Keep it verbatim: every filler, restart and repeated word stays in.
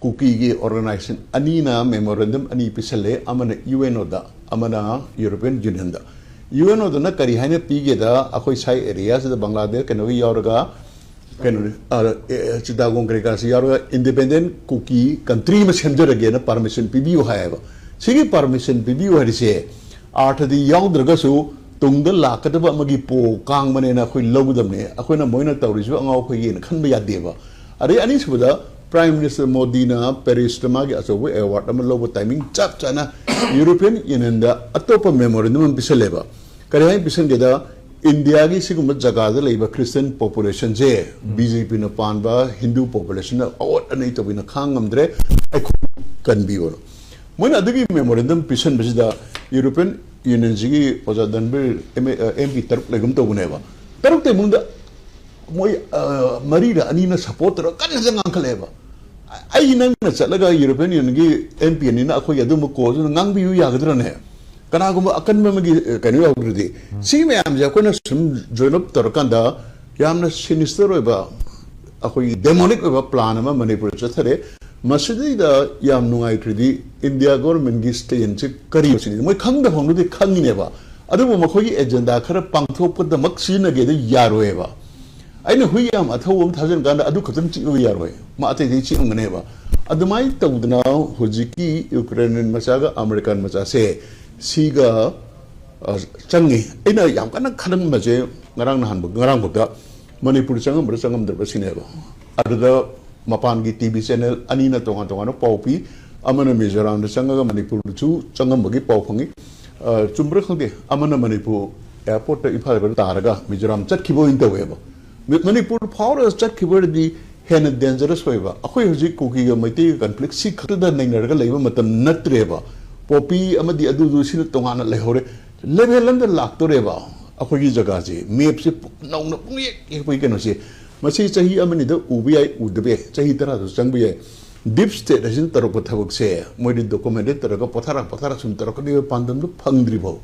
ꯀꯨꯀꯤꯒꯤ organisation ꯑꯅꯤꯅ memorandum ꯑꯅꯤ ꯄꯤꯁꯜꯂꯦ, ꯑꯃꯅ ꯌꯨ ꯑꯦꯟ ꯑꯣꯗ, ꯑꯃꯅ ꯌꯨꯔꯣꯄꯤꯌꯟ ꯌꯨꯅꯤꯌꯟꯗ꯫ ꯌꯨ ꯑꯦꯟ ꯑꯣꯗꯅ ꯀꯔꯤ ꯍꯥꯏꯅ ꯄꯤꯒꯦꯗ, ꯑꯩꯈꯣꯏ ꯁꯥꯏ ꯑꯦꯔꯤꯌꯥꯁꯤꯗ ꯕꯪꯒ꯭ꯂꯥꯗꯦꯁ ꯀꯩꯅꯣꯒꯤ ꯌꯥꯎꯔꯒ, ꯀꯩꯅꯣꯅꯤ, ꯑ, ꯑꯦ, ꯆꯤꯇꯥꯒꯣꯡ ꯀꯔꯤ ꯀꯔꯥꯁꯤ ꯌꯥꯎꯔꯒ ꯏꯟꯗꯤꯄꯦꯟꯗꯦꯟ ꯀꯨꯀꯤ ꯀꯟꯇ꯭ꯔꯤ ꯑꯃ ꯁꯦꯝꯖꯔꯒꯦꯅ ꯄꯥꯔꯃꯤꯁꯟ ꯄꯤꯕꯤꯌꯨ ꯍꯥꯏꯌꯦꯕ꯫ ꯁꯤꯒꯤ ꯄꯥꯔꯃꯤꯁꯟ ꯄꯤꯕꯤꯌꯨ ꯍꯥꯏꯔꯤꯁꯦ ꯑꯥꯔꯊꯗꯤ ꯌꯥꯎꯗ꯭ꯔꯒꯁꯨ ꯇꯨꯡꯗ ꯂꯥꯛꯀꯗꯕ ꯑꯃꯒꯤ ꯄꯣ ꯀꯥꯡꯕꯅꯦꯅ ꯑꯩꯈꯣꯏ ꯂꯧꯒꯗꯕꯅꯦ꯫ ꯑꯩꯈꯣꯏꯅ ꯃꯣꯏꯅ ꯇꯧꯔꯤꯁꯤꯕꯨ ꯑꯉꯥꯎ ꯑꯩꯈꯣꯏꯒꯤꯅ ꯈꯟꯕ ꯌꯥꯗꯦꯕ꯫ ꯑꯗꯩ ꯑꯅꯤꯁꯨꯕꯗ, ꯄ꯭ꯔꯥꯏꯝ ꯃꯤꯅꯤꯁꯇꯔ ꯃꯣꯗꯤꯅ ꯄꯦꯔꯤꯁꯇ ꯃꯥꯒꯤ ꯑꯆꯧꯕ ꯑꯦꯋꯥꯔꯗ ꯑꯃ ꯂꯧꯕ ꯇꯥꯏꯃꯤꯡ ꯆꯞ ꯆꯥꯅ ꯌꯨꯔꯣꯄꯤꯌꯟ ꯌꯨꯅꯤꯌꯟꯗ ꯑꯇꯣꯞꯄ ꯃꯦꯃꯣꯔꯦꯟꯗꯝ ꯑꯃ ꯄꯤꯁꯜꯂꯦꯕ꯫ ꯀꯔꯤ ꯍꯥꯏꯅ ꯄꯤꯁꯟꯒꯦꯗ, ꯏꯟꯗꯤꯌꯥꯒꯤ ꯁꯤꯒꯨꯝꯕ ꯖꯒꯥꯗ ꯂꯩꯕ ꯈ꯭ꯔꯤꯁꯇꯤꯌꯟ ꯄꯣꯄꯨꯂꯦꯁꯟꯁꯦ ꯕꯤ ꯖꯦ ꯄꯤꯅ ꯄꯥꯟꯕ ꯍꯤꯟꯗꯨ ꯄꯣꯄꯨꯂꯦꯁꯟꯅ ꯑꯋꯣꯠ ꯑꯅꯩ ꯇꯧꯕꯤꯅ ꯈꯥꯡ ꯉꯝꯗ꯭ꯔꯦ, ꯑꯩꯈꯣꯏ ꯀꯟꯕꯤꯌꯣꯅ꯫ ꯃꯣꯏꯅ ꯑꯗꯨꯒꯤ ꯃꯦꯃꯣꯔꯦꯟꯗꯝ ꯄꯤꯁꯟꯕꯁꯤꯗ ꯌꯨꯔꯣꯄꯤꯌꯟ ꯌꯨꯅꯤꯌꯟꯁꯤꯒꯤ ꯑꯣꯖꯥ ꯗꯟꯕꯤꯔ ꯑꯦꯝ ꯄꯤ ꯇꯔꯨꯛ ꯂꯩꯒꯨꯝ ꯇꯧꯕꯅꯦꯕ꯫ ꯇꯔꯨꯛꯇꯩ ꯃꯅꯨꯡꯗ ꯃꯣꯏ, ꯑ, ꯃꯔꯤꯔ ꯑꯅꯤꯅ ꯁꯞꯄꯣꯔꯠ ꯇꯧꯔꯒ ꯀꯟꯅ ꯍꯦꯛꯇ ꯉꯥꯡꯈꯠꯂꯛꯑꯦꯕ꯫ ꯑꯩ ꯅꯪꯅ ꯆꯠꯂꯒ ꯌꯨꯔꯣꯄꯤꯌꯟ ꯌꯨꯅꯤꯌꯟꯒꯤ ꯑꯦꯝ ꯄꯤ ꯑꯅꯤꯅ ꯑꯩꯈꯣꯏꯒꯤ ꯑꯗꯨꯝꯕ ꯀꯣꯜꯗꯨꯅ ꯉꯥꯡꯕꯤꯌꯨ ꯌꯥꯒꯗ꯭ꯔꯅꯦ? ꯀꯅꯥꯒꯨꯝꯕ ꯑꯀꯟꯕ ꯑꯃꯒꯤ, ꯑ, ꯀꯩꯅꯣ ꯌꯥꯎꯗ꯭ꯔꯗꯤ꯫ ꯁꯤꯒꯤ ꯃꯌꯥꯝꯁꯦ ꯑꯩꯈꯣꯏꯅ ꯁꯨꯝ ꯖꯣꯏꯟ ꯑꯞ ꯇꯧꯔꯀꯥꯟꯗ ꯌꯥꯝꯅ ꯁꯤꯅꯤꯁꯇꯔ ꯑꯣꯏꯕ, ꯑꯩꯈꯣꯏꯒꯤ ꯗꯦꯃꯣꯅꯤꯛ ꯑꯣꯏꯕ ꯄ꯭ꯂꯥꯟ ꯑꯃ ꯃꯅꯤꯄꯨꯔꯗ ꯆꯠꯊꯔꯦ꯫ ꯃꯁꯤꯗꯩꯗ ꯌꯥꯝ ꯅꯨꯡꯉꯥꯏꯇ꯭ꯔꯤꯗꯤ ꯏꯟꯗꯤꯌꯥ ꯒꯣꯔꯃꯦꯟꯒꯤ ꯁ꯭ꯇꯦꯟꯁꯤ ꯀꯔꯤ ꯁꯤꯅꯤ? ꯃꯣꯏ ꯈꯪꯗꯕ ꯈꯪꯗꯗꯤ ꯈꯪꯉꯤꯅꯦꯕ, ꯑꯗꯨꯕꯨ ꯃꯈꯣꯏꯒꯤ ꯑꯦꯖꯦꯟꯗꯥ ꯈꯔ ꯄꯥꯡꯊꯣꯛꯄꯗꯃꯛ ꯁꯤꯖꯤꯟꯅꯒꯦꯗ ꯌꯥꯔꯣꯏꯕ꯫ ꯑꯩꯅ ꯍꯨꯏ ꯌꯥꯝ ꯑꯊꯧꯕ ꯑꯃ ꯊꯥꯖꯤꯟ ꯀꯥꯟꯗ ꯑꯗꯨ ꯈꯛꯇꯪ ꯆꯤꯛꯑꯒ ꯌꯥꯔꯣꯏ, ꯃꯥ ꯑꯇꯩ ꯑꯇꯩ ꯆꯤꯛꯑꯝꯒꯅꯦꯕ꯫ ꯑꯗꯨꯃꯥꯏꯅ ꯇꯧꯗꯅ ꯍꯧꯖꯤꯛꯀꯤ ꯌꯨꯀ꯭ꯔꯦꯅꯤꯌꯟ ꯃꯆꯥꯒ ꯑꯃꯦꯔꯤꯀꯥꯟ ꯃꯆꯥꯁꯦ ꯁꯤꯒ, ꯑ, ꯆꯪꯉꯤ꯫ ꯑꯩꯅ ꯌꯥꯝ ꯀꯟꯅ ꯈꯜꯂꯝꯕꯁꯦ ꯉꯔꯥꯡ ꯅꯍꯥꯟ, ꯉꯔꯥꯡꯐꯥꯎꯗ ꯃꯅꯤꯄꯨꯔ ꯆꯪꯉꯝꯕ꯭ꯔꯥ ꯆꯪꯉꯝꯗꯕ꯭ꯔꯥ ꯁꯤꯅꯦꯕ꯫ ꯑꯗꯨꯗ ꯃꯄꯥꯟꯒꯤ ꯇꯤ ꯚꯤ ꯆꯦꯅꯦꯜ ꯑꯅꯤꯅ ꯇꯣꯉꯥꯟ ꯇꯣꯉꯥꯟꯕ ꯄꯥꯎ ꯄꯤ, ꯑꯃꯅ ꯃꯤꯖꯣꯔꯥꯝꯗ ꯆꯪꯉꯒ ꯃꯅꯤꯄꯨꯔꯗꯁꯨ ꯆꯪꯉꯝꯕꯒꯤ ꯄꯥꯎ ꯐꯪꯉꯤ꯫ ꯑ, ꯆꯨꯝꯕ꯭ꯔꯥ ꯈꯪꯗꯦ, ꯑꯃꯅ ꯃꯅꯤꯄꯨꯔ ꯑꯦꯌꯥꯔꯄꯣꯔꯠꯇ ꯏꯝꯐꯥꯜ ꯑꯦꯌꯥꯔꯄꯣꯔꯠꯇ ꯇꯥꯔꯒ ꯃꯤꯖꯣꯔꯥꯝ ꯆꯠꯈꯤꯕ ꯑꯣꯏꯅ ꯇꯧꯋꯦꯕ꯫ ꯃꯤ-, ꯃꯅꯤꯄꯨꯔ ꯐꯥꯎꯔꯒ ꯆꯠꯈꯤꯕ ꯑꯣꯏꯔꯗꯤ ꯍꯦꯟꯅ ꯗꯦꯟꯖꯔꯁ ꯑꯣꯏꯕ꯫ ꯑꯩꯈꯣꯏ ꯍꯧꯖꯤꯛ ꯀꯨꯀꯤꯒ ꯃꯩꯇꯩꯒ ꯀꯟꯐ꯭ꯂꯤꯛ ꯁꯤ ꯈꯛꯇꯗ ꯅꯩꯅꯔꯒ ꯂꯩꯕ ꯃꯇꯝ ꯅꯠꯇ꯭ꯔꯦꯕ꯫ ꯄꯣꯄꯤ ꯑꯃꯗꯤ ꯑꯗꯨꯗꯨ ꯁꯤꯅ ꯇꯣꯉꯥꯟꯅ ꯂꯩꯍꯧꯔꯦ꯫ ꯂꯦꯚꯦꯜ ꯑꯃꯗ ꯂꯥꯛꯇꯣꯔꯦꯕ ꯑꯩꯈꯣꯏꯒꯤ ꯖꯒꯥꯁꯦ꯫ ꯃꯦꯞꯁꯦ ꯄꯨ-, ꯅꯧꯅ ꯄꯨꯡꯌꯦꯛ ꯌꯦꯛꯄꯒꯤ ꯀꯩꯅꯣꯁꯦ꯫ ꯃꯁꯤ ꯆꯍꯤ ꯑꯃꯅꯤꯗ ꯎꯕ ꯌꯥꯏ, ꯎꯗꯕ ꯌꯥꯏ, ꯆꯍꯤ ꯇꯔꯥꯁꯨ ꯆꯪꯕ ꯌꯥꯏ꯫ ꯗꯤꯞ ꯁ꯭ꯇꯦꯠ ꯍꯥꯏꯁꯤꯅ ꯇꯧꯔꯛꯄ ꯊꯕꯛꯁꯦ ꯃꯣꯏꯗꯤ ꯗꯣꯀꯨꯃꯦꯟꯇꯦꯠ ꯇꯧꯔꯒ ꯄꯣꯊꯥꯔ ꯄꯣꯊꯥꯔ ꯁꯨꯝ ꯇꯧꯔꯛꯀꯅꯤꯕ, ꯄꯥꯟꯗꯝꯗꯨ ꯐꯪꯗ꯭ꯔꯤꯐꯥꯎ꯫